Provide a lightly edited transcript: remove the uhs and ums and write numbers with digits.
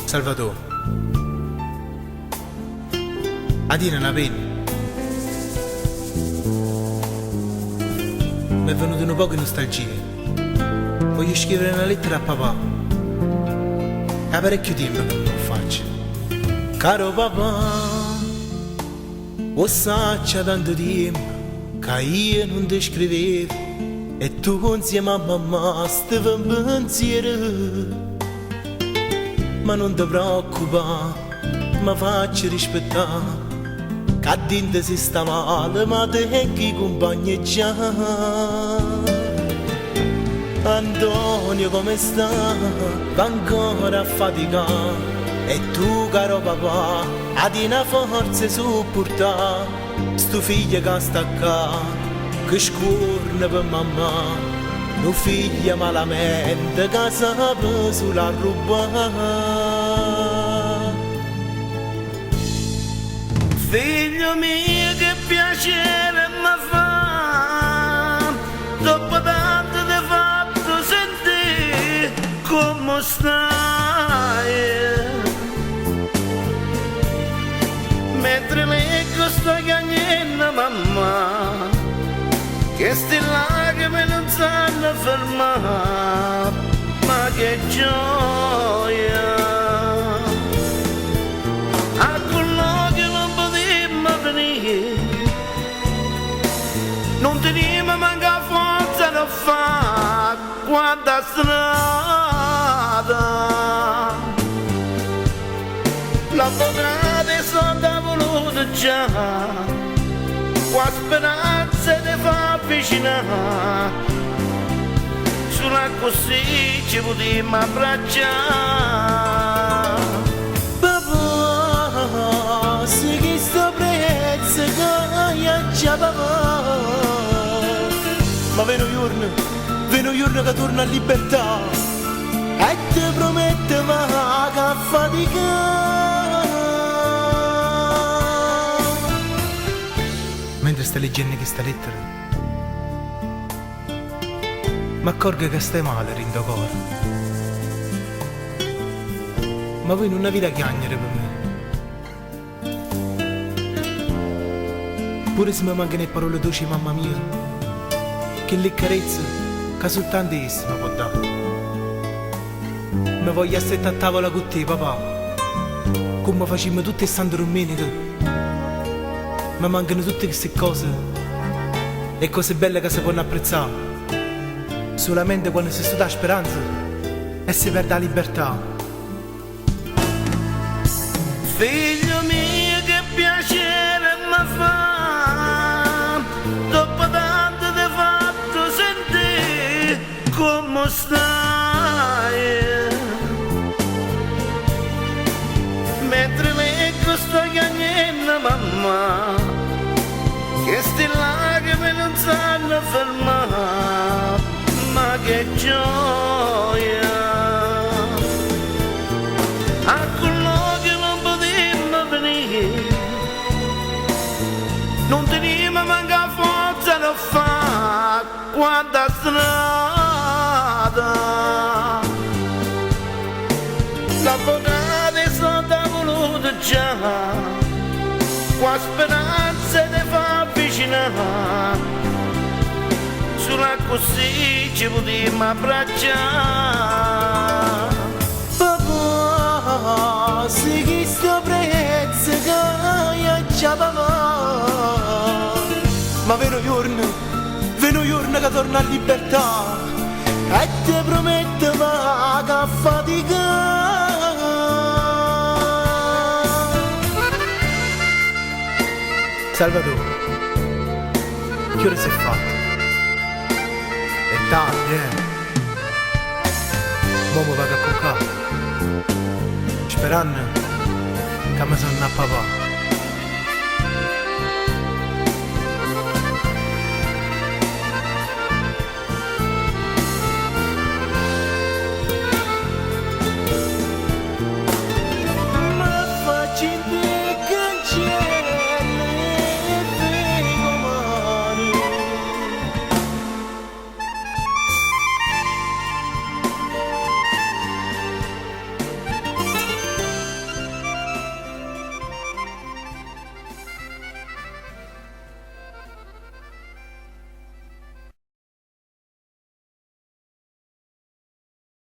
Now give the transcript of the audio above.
Salvatò, 'a tiene na penna? M'è venuto nu poco 'e nustalgia. Voglio scrivere na lettera a papà. È 'a parecchio tiempo ca nun 'o faccio. Caro papà, 'o ssaccio 'a tanto tiempo ca io nun te scrivevo e tu 'nzieme a mammà stive 'mpenziero. Ma nun te preoccupà, me faccio rispettà, ca dinto si sta male ma tengo 'e cumpagne già. Antonio comme sta? Va ancora a faticà e tu caro papà 'a tiene 'a forza 'e suppurtà stu figlio ca sta ccà, che scuorno pe mammà, nu figlio malamente ca sape sulo arrubbà. Figlio mio che piacere me fa Doppo tanto te fatto sentì comme staje Mentre leggo sto chiagnenno mammà Chesti lacrime nun sanno fermà Ma che gioia A colloquio nun putimmo venì Nun tenimmo manco 'a forza d' 'o ffà Quanta strada L'avvocato 'e solde ha vuluto già Cu 'a speranza 'e te fà avvicinà Sulo accussì ce putimmo abbraccià. Papà, si chisto 'o prezzo ca io aggia pavà. Ma vene 'o juorno, vene 'o juorno ca torno a libertà e te prometto vaco a faticà. Mentre stai leggenno chesta lettera, m'accorgo ca stai male dint' 'o core. Ma voi nun avita chiagnere pe' me. Pure si me mancano 'e parole doce 'e mamma mia, chelle carezze ca sultanto essa me po' dà. Me voglio assettà a tavola cu te, papà, comme facimmo tutt' 'e sante dummeneche. Me mancano tutte cheste cose, 'e cose belle ca se ponno apprezzà sulamente quanno se stuta 'a speranza e se perde 'a libertà. Figlio mio che piacere me fa Doppo tanto te fatto sentì comme staje Mentre leggo sto chiagnenno mammà Chesti lacrime nun sanno fermà Ma che gioia A colloquio nun putimmo venì Nun tenimmo manco 'a forza d' 'o ffà Quanta strada L'avvocato 'e solde ha vuluto già Cu 'a speranza 'e te fà avvicinà Sulo accussì ce putimmo abbraccià. Papà, si chisto 'o prezzo ca io aggia pavà. Ma vene 'o juorno, vene 'o juorno ca torno a libertà e te prometto vaco a faticà. Salvatò, che ora s'è fatto? È tardi, eh? Mo me vaco a cuccà, speranno ca me sonno a papà.